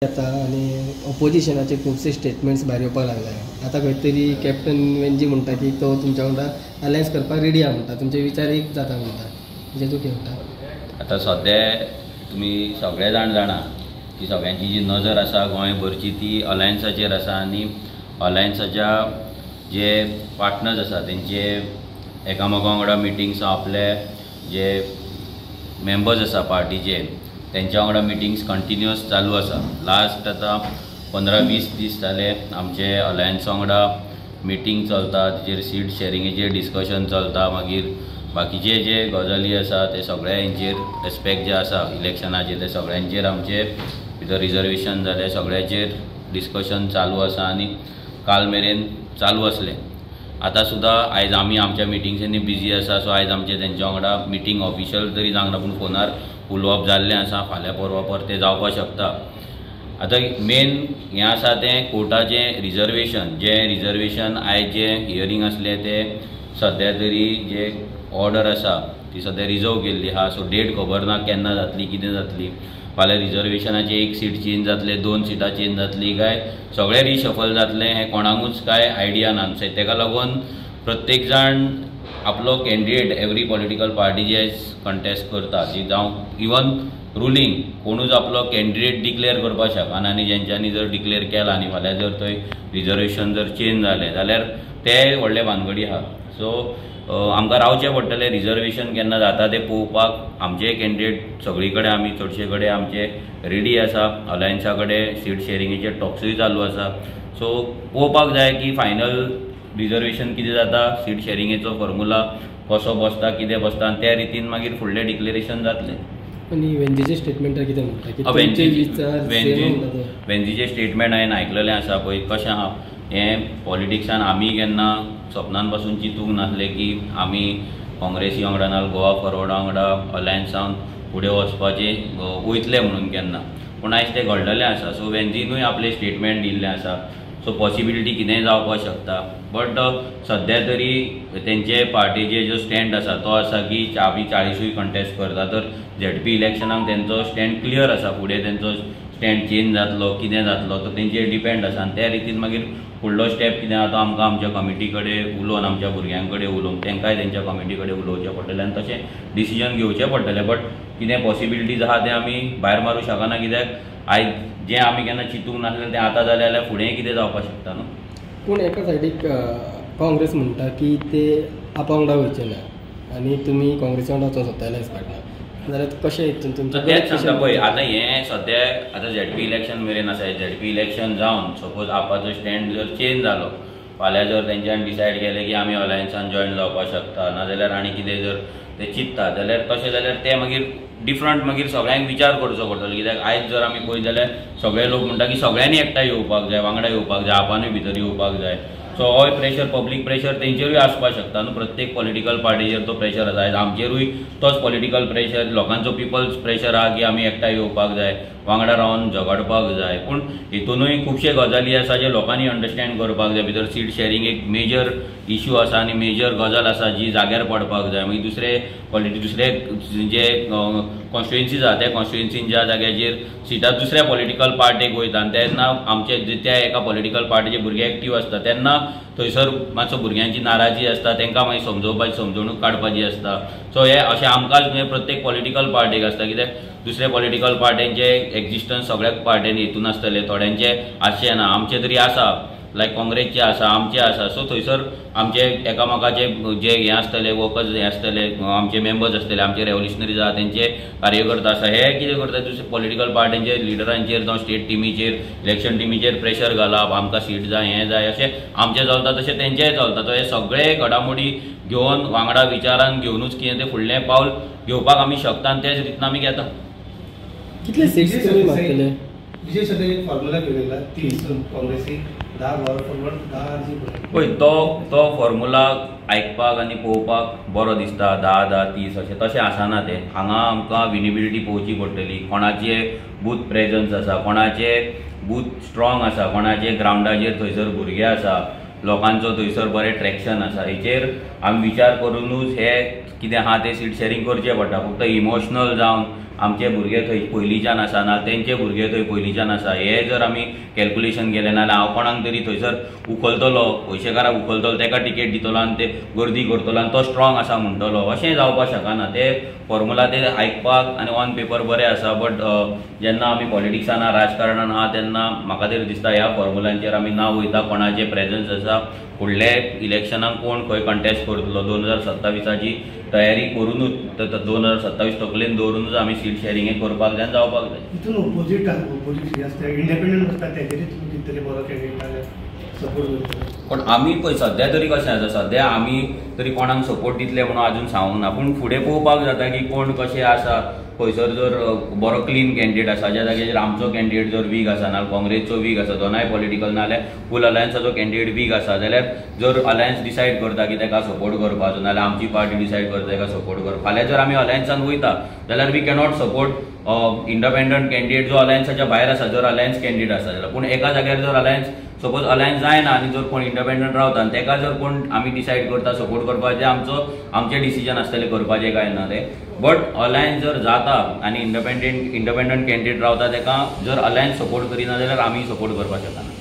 येता आनी ऑपोजिशनाचे खुबशे स्टेटमेंट्स भायर येवपाक लागले. आतां खंय तरी कॅप्टन वेंजी म्हणटा की तो तुमच्या वांगडा अलायन्स करपाक रेडी आहा म्हणटा, तुमचे विचार एक जाता म्हणटा, म्हणजे तूं कितें म्हणटा? आतां सद्या तुमी सगळे जाण जाणा की सगळ्यांची जी नजर आसा गोंयभरची ती अलायन्साचेर आसा आनी अलायन्साच्या जे पार्टनर्स आसा तेंचे एकामेका वांगडा मिटिंग्स, आपले जे मेंबर्स आसा पार्टीचे तेंच्या वांगडा मिटिंग्स कंटिन्युअस चालू आसा. लास्ट आतां 15-20 दीस जाले आमचे अलायन्स वांगडा मिटींग चलता, तेजेर सीट शेरिंगेचेर डिस्कशन चलता, मागीर बाकीचे जे गजाली आसा ते सगळ्यांचेर एस्पेक्ट जे आसा इलेक्शनाचे ते सगळ्यांचेर आमचे भितर रिजर्वेशन जालें, सगळ्यांचेर डिस्कशन चालू आसा आनी काल मेरेन चालू आसलें. आतां सुद्दां आयज आमी आमच्या मिटिंग्सांनी बिजी आसा, सो आयज आमचे तेंच्या वांगडा मिटींग ऑफिशियल तरी जावंक ना पूण फोनार उलोवप जाल्लें आसा, फाल्यां परवां परतें जावपाक शकता. आतां मेन हें आसा तें कोर्टाचें रिजर्वेशन, जें रिजर्वेशन आयज जें हियरींग आसलें तें सद्या तरी जे ऑर्डर आसा ती सद्या रिजर्व केल्ली आहा, सो डेट खबर ना केन्ना जातली कितें जातली. फाल्यां रिजर्वेशनाची एक सीट चेंज जातले, 2 सिटां चेंज जातली काय सगळें रिशफल जातलें हें कोणाकूच कांय आयडिया ना. तेका लागून प्रत्येक जाण आपलो कॅन्डिडेट एवरी पॉलिटिकल पार्टी जे कंटेस्ट करता ती जावं इवन रुलींग कोणूच आपलो कॅन्डिडेट डिक्लेअर करपाक शकना आनी जेंच्यांनी जर डिक्लेअर केला आनी फाल्यां जर थंय रिजर्वेशन जर चेंज जालें जाल्यार ते व्हडले भानगडी आहा. सो आमकां रावचें पडटलें रिजर्वेशन केन्ना जाता तें पळोवपाक. आमचे कॅन्डिडेट सगळी कडेन आमी चडशे कडेन आमचे रेडी आसा, अलायन्सा कडेन सीट शेरिंगेचे टॉक्सूय चालू आसा. सो पळोवपाक जाय की फायनल रिजर्वेशन कितें जाता, सीट शेरिंगेचो फॉर्मुला कसो बसता कितें बसता आनी त्या रितीन मागीर फुडलें डिक्लेरेशन जातलें. आनी वेंजीचें स्टेटमेंटार कितें म्हणटा? वेंजीचें स्टेटमेंट हांवें आयकलेलें आसा. पळय कशें आहा हें पॉलिटिक्सान आमी केन्ना सपनान पासून चिंतूंक नासलें की आमी काँग्रेसी वांगडा ना गोवा फॉरवर्डा वांगडा अलायन्सान फुडें वचपाचें वयतले म्हणून केन्ना, पूण आयज तें घडलेलें आसा. सो वेंजीनूय आपलें स्टेटमेंट दिल्लें आसा, सो पॉसिबिलिटी कितेंय जावपाक शकता. बट सद्या तरी तेंचे पार्टीचे जो स्टँड आसा तो आसा की आमी 40 कंटेस्ट करता, तर झेडपी इलेक्शनाक तेंचो स्टँड क्लियर आसा, फुडें तेंचो स्टँड चेंज जातलो कितें जातलो तो तेंचेर डिपेंड आसा आनी त्या रितीन मागीर फुडलो स्टेप कितें आहा तो आमकां आमच्या कमिटी कडेन उलोवन आमच्या भुरग्यां कडेन उलोवन तांकांय तेंच्या कमिटी कडेन उलोवचें पडटलें आनी तशें डिसिजन घेवचें पडटलें. बट कितें पॉसिबिलिटीज आहा तें आमी भायर मारूंक शकना, कित्याक आयज जें आमी केन्ना चिंतूंक नासलें तें आतां जालें जाल्यार फुडें कितें जावपाक शकता न्हू. पूण एका सायडीक काँग्रेस म्हणटा की ते आपा वांगडा वयचे ना आनी तुमी काँग्रेसा वांगडा वचोंक सोदता अलायन्स पार्टनर, जाल्यार कशें हितून तुमचें? तेंच सांगता पळय आतां हें सद्या आतां झेडपी इलेक्शन मेरेन आसा, झेडपी इलेक्शन जावन सपोज आपाचो स्टँड जर चेंज जालो फाल्यां जर तेंच्यान डिसायड केलें की आमी अलायन्सान जॉयन जावपाक शकता नाजाल्यार आनी कितें जर ते चिंतता जाल्यार तशें जाल्यार ते मागीर डिफरंट मागीर सगळ्यांक विचार करचो पडटलो. कित्याक आयज जर आमी पळयत जाल्यार सगळे लोक म्हणटा की सगळ्यांनी एकठांय येवपाक जाय, वांगडा येवपाक जाय, आपानूय भितर येवपाक जाय. सो होय प्रेशर पब्लीक प्रेशर तेंचेरूय आसपाक शकता न्हू, प्रत्येक पॉलिटिकल पार्टीचेर तो प्रेशर आसा. आयज आमचेरूय तोच पॉलिटिकल प्रेशर, लोकांचो पिपल्स प्रेशर आहा की आमी एकठांय येवपाक जाय, वांगडा रावन झगडपाक जाय. पूण हितूनूय खुबशे गजाली आसा जे लोकांनी अंडरस्टँड करपाक जाय. भितर सीट शेरिंग एक मेजर इशू आसा आनी मेजर गजाल आसा जी जाग्यार पडपाक जाय. मागीर दुसरे पॉलिटी दुसरे जे कॉन्स्टिट्युएन्सीज आहा त्या कॉन्स्टिट्युएन्सीन ज्या जाग्याचेर सिटां दुसऱ्या पॉलिटिकल पार्टीक वयता आनी तेन्ना आमचे त्या एका पॉलिटिकल पार्टीचे भुरगे एक्टीव आसता तेन्ना थंयसर मातसो भुरग्यांची नाराजी आसता, तांकां मागीर समजोवपाची समजवणूक काडपाची आसता. सो हे अशें आमकांच न्हय प्रत्येक पॉलिटिकल पार्टीक आसता, कित्याक दुसऱ्या पॉलिटिकल पार्ट्यांचे एक्जिस्टन्स सगळ्या पार्ट्यांनी हितून आसतले, थोड्यांचे आसचें ना, आमचे तरी आसा, लायक काँग्रेसचे आसा, आमचे आसा. सो थंयसर आमचे एकामेकाचे जे हें आसतले वर्कर्स हे आसतले, आमचे मेंबर्स आसतले, आमचे रेवोल्युशनरीज आहा तेंचे कार्यकर्ता आसा, हे कितें करता दुसरे पॉलिटिकल पार्ट्यांचे लिडरांचेर जावं स्टेट टिमीचेर इलेक्शन टिमीचेर प्रेशर घालप, आमकां सीट जाय हें जाय अशें आमचें चलता तशें तेंचेंय चलता. तो हे सगळे घडामोडी घेवन वांगडा विचारान घेवनूच कितें तें फुडलें पावल घेवपाक आमी शकता आनी तेच रितीन आमी घेता. कितले सीट्स तुमी मागतले? विजय सध्या एक फॉर्म्युला घेवन 30 काँग्रेसी 10 गोवा फॉरवर्ड 10 आरजी. पळय तो तो फॉर्मुला आयकपाक आनी पळोवपाक बरो दिसता, 10 10 30 अशें तशें आसना तें. हांगा आमकां विनिबिलिटी पळोवची पडटली, कोणाचे बूथ प्रेजन्स आसा, कोणाचे बूथ स्ट्रॉंग आसा, कोणाचे ग्रावंडाचेर थंयसर भुरगे आसा, लोकांचो थंयसर बरें ट्रॅक्शन आसा, हेचेर आमी विचार करुनूच हे कितें आहा तें सीट शेरिंग करचें पडटा. फक्त इमोशनल जावन आमचे भुरगे थंय पयलींच्यान आसा ना तेंचे भुरगे थंय पयलींच्यान आसा हे जर आमी कॅल्कुलेशन केलें ना जाल्यार हांव कोणाक तरी थंयसर उखलतलो, पयशेकाराक उखलतलो, तेका टिकेट दितलो आनी ते गर्दी करतलो आनी तो स्ट्रॉंग आसा म्हणटलो, अशें जावपाक शकना. ते फॉर्मुला ते आयकपाक आनी ऑन पेपर बरें आसा, बट जेन्ना आमी पॉलिटिक्सान आहा, राजकारणान आहा, तेन्ना म्हाका तरी दिसता ह्या फॉर्मुलांचेर आमी ना वयता. कोणाचें प्रेजन्स आसा, फुडले इलेक्शनाक कोण खंय कंटेस्ट करतलो, 2027ची तयारी करुनूच, 2027 तकलेन दवरुनूच आमी सीट शेअरिंग करपाक जाय, जावपाक जाय. तितून ओपोजीट ओपोजीट आसता, इंडिपेंडंट आसता, तेजेरूय तुमी कितें बरो कॅन्डिडेट सपोर्ट करतले. पण आमी पळय सद्या तरी कशें आसा, सद्या आमी तरी कोणाक सपोर्ट दितले म्हणून आजून सांगूंक ना, पूण फुडें पळोवपाक जाता की कोण कशें आसा. खंयसर जर बरो क्लीन कॅन्डिडेट आसा, ज्या जाग्याचेर आमचो कॅन्डिडेट जर वीक आसा, नाल्यार काँग्रेसचो वीक आसा, दोनाय पॉलिटिकल, नाल्यार फूल अलायन्साचो कॅन्डिडेट वीक आसा, जाल्यार जर अलायन्स डिसायड करता की ताका सपोर्ट करपाचो, नाल्यार आमची पार्टी डिसायड करता ताका सपोर्ट करप, फाल्यां जर आमी अलायन्सान वयता जाल्यार we cannot support independent candidate जो अलायन्साच्या भायर आसा, जर अलायन्स कॅन्डिडेट आसा जाल्यार. पूण एका जाग्यार जर अलायन्स सपोज अलायन्स जायना आनी जर कोण इंडिपेंडंट रावता आनी ताका जर कोण आमी डिसायड करता सपोर्ट करपाचें, आमचो आमचें डिसिजन आसतलें करपाचें काय ना तें. बट अलायन्स जर जाता आनी इंडिपेंडंट कॅन्डिडेट रावता ताका जर अलायन्स सपोर्ट करिना जाल्यार आमी सपोर्ट करपाक शकना.